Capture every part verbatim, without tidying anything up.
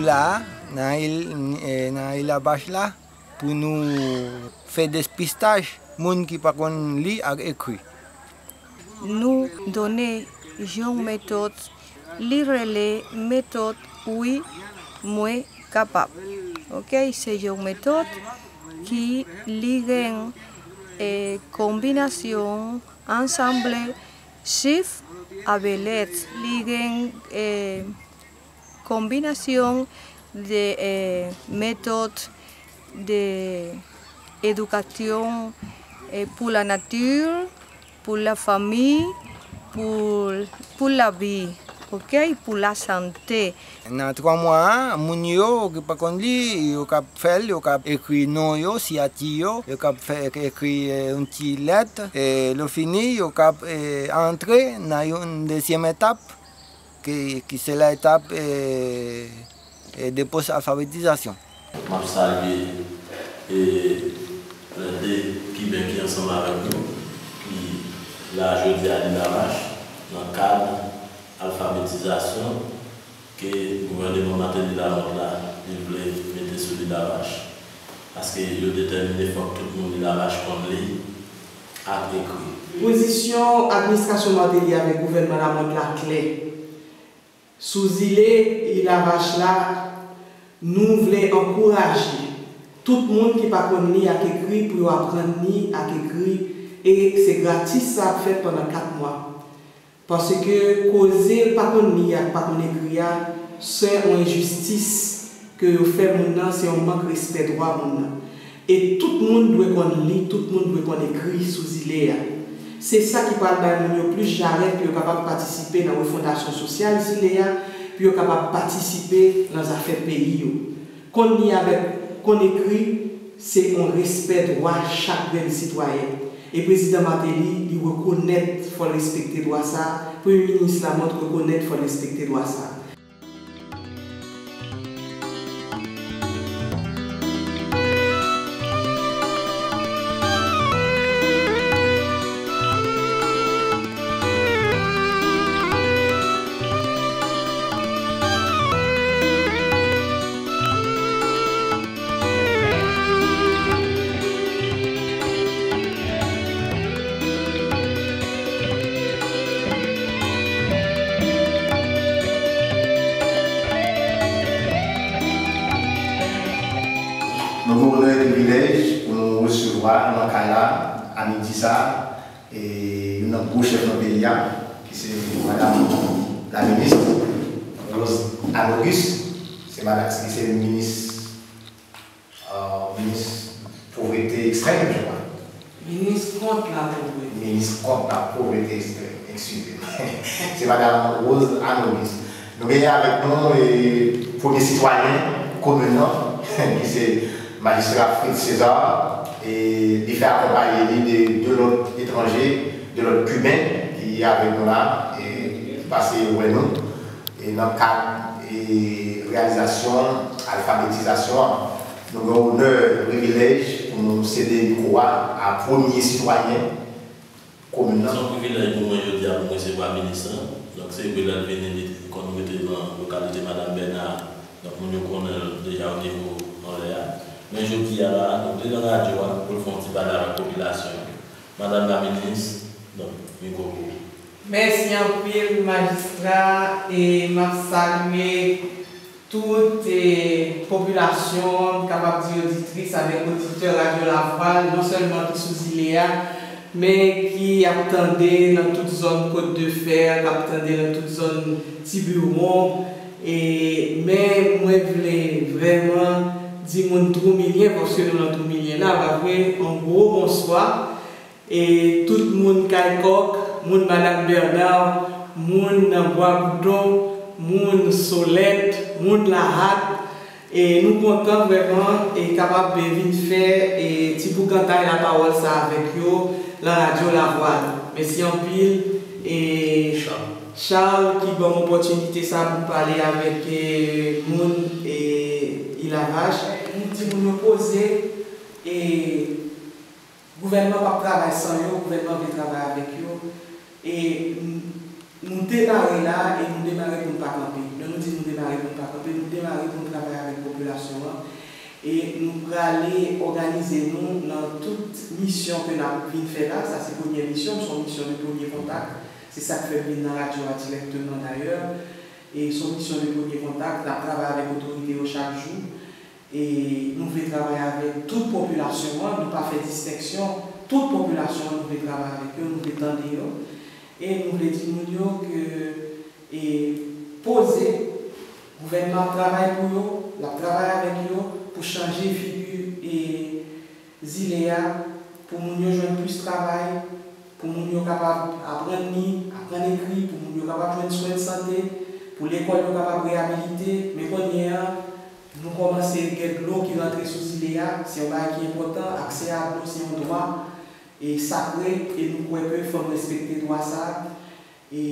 La, nan il, eh, nan ilavach la, pou nou fè despistaj moun ki pa konn li ak ekri. Nou donnen yon metòd, li rele metòd Wi Mwen Kapab. Oke, se yon metòd ki li gen eh, konbinasyon ansanble chif avè lèt. Li gen eh, konbinasyon de eh, metòd de edikasyon eh, pou la nati, pou la fanmi, pou, pou lavi, oke, pou lasante. Nan twa mwa a, moun yo ki pa konn li, yo kab fè l, yo kab ekri non yo, siyati yo, yo kab fè ekri eh, yon ti lèt. E lè fini, yo kab eh, antre nan yon dezyèm etap, ki, ki se la etap eh, eh, de pòs alfabetizasyon. M ap salye eh, lè de Kiben ki ansanm avèk nou, ki la jodi a Lilavach, nan kad alfabetizasyon ke gouvèneman Martelly-Lamothe la li vle mete sou Lilavach, paske yo detèmine fòk tout moun Lilavach konn li ak ekri. Pozisyon administrasyon Martelly avèk gouvènman Lamothe la klè. Sou zile Lilavach la, nou vle ankouraje tout moun ki pa konn li ak ekri pou yo aprann li ak ekri, e se gratis, sa ap fèt pandan kat mwa. Paske koze pa konn li ak pa konn ekri a, se yon enjistis ke yo fè moun nan, se yon mank respè dwa moun nan. E tout moun dwe konn li, tout moun dwe konn ekri sou zile a. Se sa ki pral bay moun yo plis jarèt pou yo kapab patisipe nan refondasyon sosyal zile a, pou yo kapab patisipe nan zafè peyi yo. Konn li avèk konn ekri, se yon respè dwa chak grenn sitwayen. E Prezidan Martelly, li rekonèt fò l respekte dwa sa a, Premye Minis Lamothe rekonèt fò l respekte dwa sa a. Nou gen onè e privilèj pou nou resevwa nan kay la, a midi sa, e youn nan gwo chèf nan peyi a, ki se madanm laminis Rose Anne Auguste, se madanm, ki se minis, euh, minis povrete ekstrèm, je crois. Minis kont la povrete. Minis kont la povrete ekstrèm, eskize m. Se madanm Rose Anne Auguste. Nou genyen avèk nou e, premye sitwayen komin nan, ki se majistra Fritz César, e li fè akonpaye li de de lòt etranje, de lòt Kiben ki avèk nou la, e ki pase wè nou e nan kad e reyalizasyon alfabetizasyon an. Nou gen onè e privilèj pou nou sede mikwo a a premye sitwayen komin nan. Se yon privilèj pou mwen jodi a pou m resevwa minis lan. Donk, se vre lè l vini, li konn rete nan lokalite Madanm Bèna, donk moun yo konnen l deja o nivo anlè a. Men jodi a la, donk, li nan radyo a pou l fè yon ti pale avèk popilasyon an. Madanm laminis, donk, mikwo pou ou. Mèsi anpil, majistra, e m ap salye tout e, popilasyon, m kapab di oditris avèk oditè Radyo Lavwa, non sèlman ki sou zile a, men ki ap tande nan tout zòn Côte de Fer, k ap tande nan tout zòn Tiburon. E, men mwen vle vrèman di moun Trou Milyen, paske nou nan Trou Milyen la, pa vre, yon gwo bonswa. E tout moun Kay Kòk, moun Madanm Bernard, moun nan Bwa Boudon, moun Solèt, moun Lahat, e nou kontan vrèman e kapab vin fè e ti boukantay lapawòl sa avèk yo nan Radyo Lavwa. Mèsi anpil e Charles ki ban m opòtinite sa pou m pale avèk e moun e Ilavach. Nou di moun yo poze e Gouvènman p ap travay san yo, gouvènman vle travay avèk yo. E n, nou demare la e nou demare pou n pa kanpe. Lè nou di nou demare pou n pa kanpe, nou demare pou n travay. E nou prale òganize nou nan tout misyon ke n ap vin fè la. Sa se premyè misyon, se yon misyon de premye kontak. Se sa k fè m vin nan radyo a dirèkteman dayè. E se yon misyon de premye kontak, n ap travay avèk otorite yo chak jou. E nou vle travay avèk tout popilasyon an, nou pa fè distenksyon. Tout popilasyon an, nou vle travay avèk yo, nou vle tande yo. E nou vle di moun yo ke, e, poze, gouvènman ap travay pou yo, l ap travay avèk yo pou chanje figi, e, zile a, pou moun yo jwenn plis travay, pou moun yo kapab aprann li, aprann ekri, pou moun yo kapab jwenn swen sante, pou lekòl yo kapab reyabilite. Men kounye a, nou kòmanse gen dlo ki rantre sou zile a, se yon bagay ki enpòtan, aksè a dlo se yon dwa, e, sakre, e nou kwè ke fò n respekte dwa sa a. E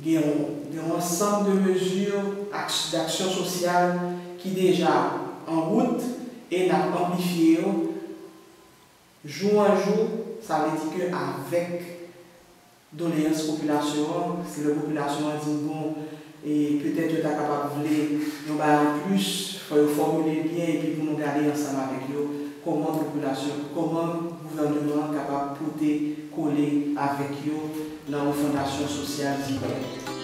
gen yon, gen yon ansanm de mezi, aks-, daksyon sosyal ki deja an wout e n ap anplifye yo jou an jou. Sa vle di ke avèk doleyans popilasyon an, si lè popilasyon an di, bon, e petèt yo ta kapab vle yon bagay anplis, fò yo fòmile l byen epi pou nou gade ansanm avèk yo kòman popilasyon, kòman gouvènman an kapab pote kole avèk yo nan refondasyon sosyal zile a.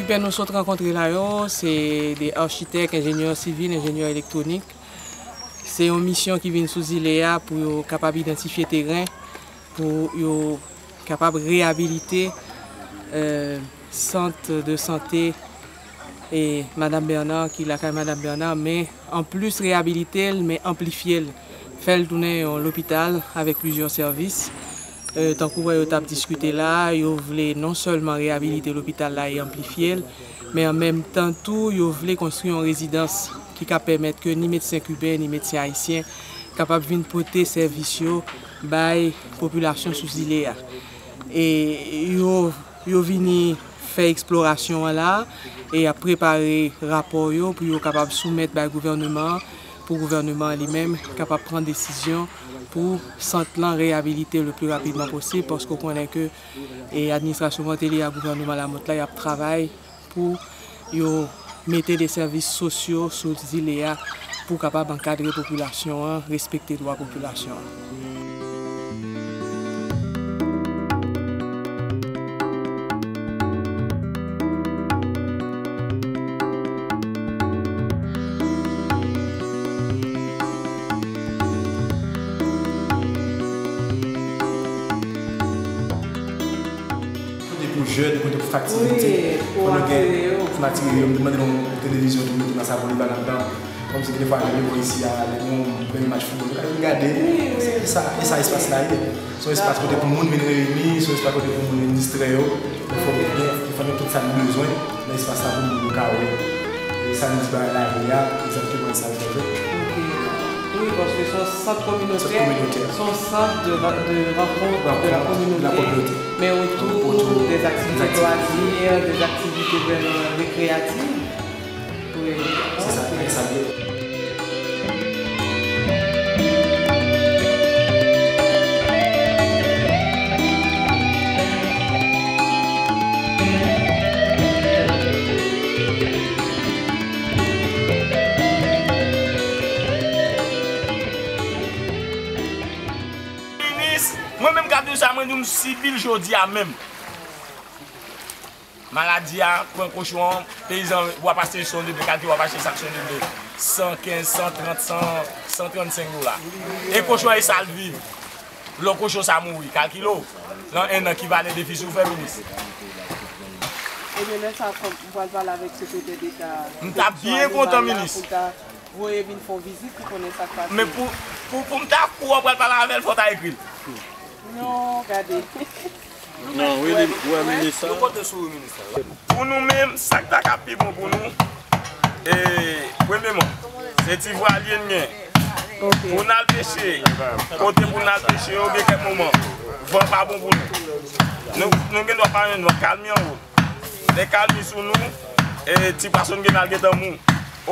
Ki pè nou sot rankontre la yo, se de achitèk, enjenyè sivil, enjenyè elektwonik. Se yon misyon ki vin sou zile a pou yo kapab idantifye teren, pou yo kapab reyabilite, e, sant de sante e Madam Bernard, ki lakay Madam Bernard, men anplis reyabilite l, men anplifye l, fè l tounen yon lopital avèk plizyè sèvis. E, tankou wè yo t ap diskite la, yo vle non sèlman reyabilite lopital la e anplifye l, men an menm tan tou, yo vle konstwi yon rezidans ki ka pèmèt ke ni medsen kiben, ni medsen ayisyen kapab vin pote sèvis yo bay popilasyon sou zile a. E yo, yo vini fè eksplorasyon an la, e y ap prepare rapò yo pou yo kapab soumèt bay gouvèneman an, pou gouvèneman an li menm kapab pran desizyon pou sant lan reyabilite le pli rapidman posib, paske w konnen ke, e, administrasyon Martelly ak gouvèneman Lamothe la, y ap travay pou yo mete de sèvis sosyo sou zile a pou kapab ankadre popilasyon an, respekte dwa popilasyon an. Kote pou jèn, kote pou fè aktivite. Wi, pou atire yo. Pou atire yo. M te mande yon televizyon tou, mete nan sa pou li ba ladan. Kòmsi gen de fwa, lè nou isi a, lè gen yon bèl match foutbòl, nou ka vin gade. Wi, wi. E sa, e sa espas la ye. Se yon espas kote pou moun vin reyini, se yon espas kote pou moun vin distrè yo. Men fòk gen, fòk gen tout sa nou bezwen nan espas la pou moun yo ka wè. E sa nou di bagay lari a, egzakteman e sa l fè vre. Ok. Wi, paske se yon sant kominotè, se yon sant de, de rankont de la kominote, men otou de aktivite lwazi, de aktivite vrèman rekreyativ. Wi. Se sa, se sa l ye. Minis, mwen menm k ap di w sa, mwen di w m sibi l jodi a menm. Maladi a pran kochon an, peyizan w ap achte son de ble, kalkile w ap achte sak son de ble san kenz, san trant, san, san trannsenk dola. E kochon an e sa l viv. Lè kochon sa mouri, kalkile w nan en an ki valè defisi w fè, minis. Ebyen, lè sa, kòm m pral pale avèk sekretè deta. M ta byen kontan, minis. Voye vin fè yon vizit pou konnen sa k pase. Men pou, pou, pou m ta kou an pral pale avè l, fò w ta ekri l. Non, gade. Non, wi, li wè minis sa. Yo konte sou ou, minis la. Pou nou menm, sa k ta ka pi bon pou nou, e, premyeman, se ti vwalye n gen. Pou n al peche, kote pou n al peche yo gen kèk moman, van pa bon pou nou. Nou, nou gen dwa pa jwenn van, kalmi anwo. Lè kalmi sou nou, e, ti pwason gen al gentan mou.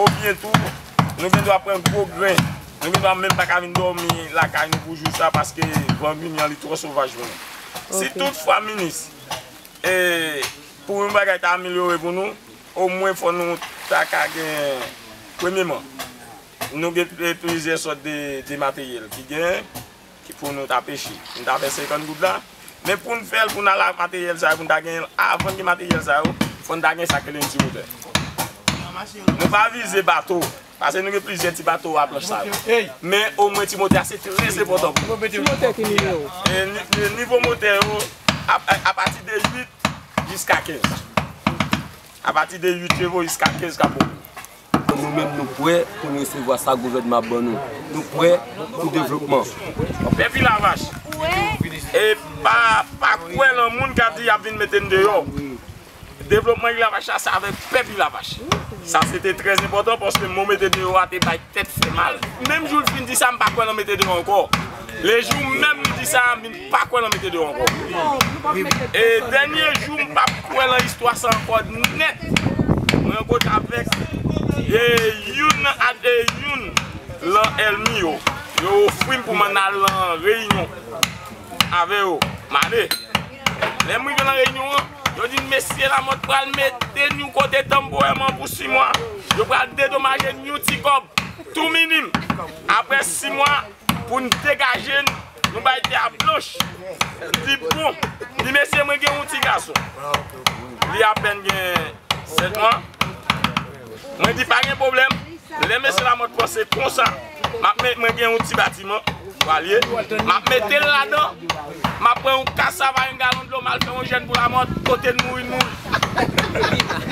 Oubyen tou, nou gen dwa pran gwo grenn. Nou gen dwa menm pa ka vin dòmi lakay nou pou jou sa paske van vini an li twò sovaj pou nou. Si toutfwa minis, e, pou yon bagay ta amelyore pou nou, omwen fò nou ta ka gen, premyeman, nou gen plizyè sòt de, de materyèl ki gen, ki pou nou ta peche. Nou ta fè senkant goud la. Men pou n fè l, pou n al ak materyèl sa yo, pou n ta genyen l, avan n gen materyèl sa yo, fò n ta gen sa k rele yon ti motè. Nou pa vize bato, paske nou gen plizyè ti bato a planch sa yo. Men omwen ti motè a se trè enpòtan pou nou. Ti motè ki nivo? E ni- ni- nivo motè yo, a- a- apati de uit jiska kenz. Apati de uit chevaux jiska kenz ka bon. Nou menm nou prè pou n resevwa sa gouvènman ap ban nou. Nou prè pou devlopman. Pèp Ilavach, e pa, pa kwè lan moun k ap di y ap vin mete n deyò. Devlopman Ilavach la, se avèk pèp Ilavach. Sa se te trè enpòtan paske mo mete deyò a te bay tèt fè mal. Menm jou l fin di sa, m pa kwè lan mete deyò ankò. Lejou menm li di sa, m pa kwè lan mete deyò ankò. E dènye jou m p ap kwè lan istwa sa ankò nèt. Mwen rankontre avèk e, youn nan ad- e, youn lan ènmi yo. Yo ofri m pou m ann al lan reyinyon avè yo. M ale. Lè m rive lan reyinyon an, yo di m, mesye Lamòt pral mete nou kote tanbowèman pou sis mwa. Yo pral dedomaje nou ti kòb, tou minim. Apre sis mwa, pou n degaje n, nou bay tè a blanch. Li bon. Li, mesye, mwen gen yon ti gason. Li apèn gen sèt mwa. Mwen di pa gen pwoblèm. Lè mesye Lamòt panse konsa, m ap met, mwen gen yon ti batiman, pwalye. M ap mete l ladan. M ap pran yon kas sava, yon galon dlo, m al fè yon jèn pou Lamòt, kote n mouri, n mouri.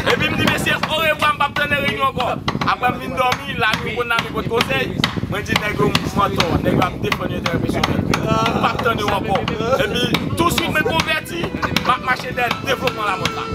Epi m di, mesye, orevwa, m p ap tann reyinyon ankò. Apre m vin dòmi, lari m konn lame kot konsèy. Mwen di nèg yo m mantò, nèg yo ap defann yo enterè pèsonèl. M p ap tann yo ankò. Epi touswit mwen konvèti, m ap mache dèyè devlopman Lamòt la.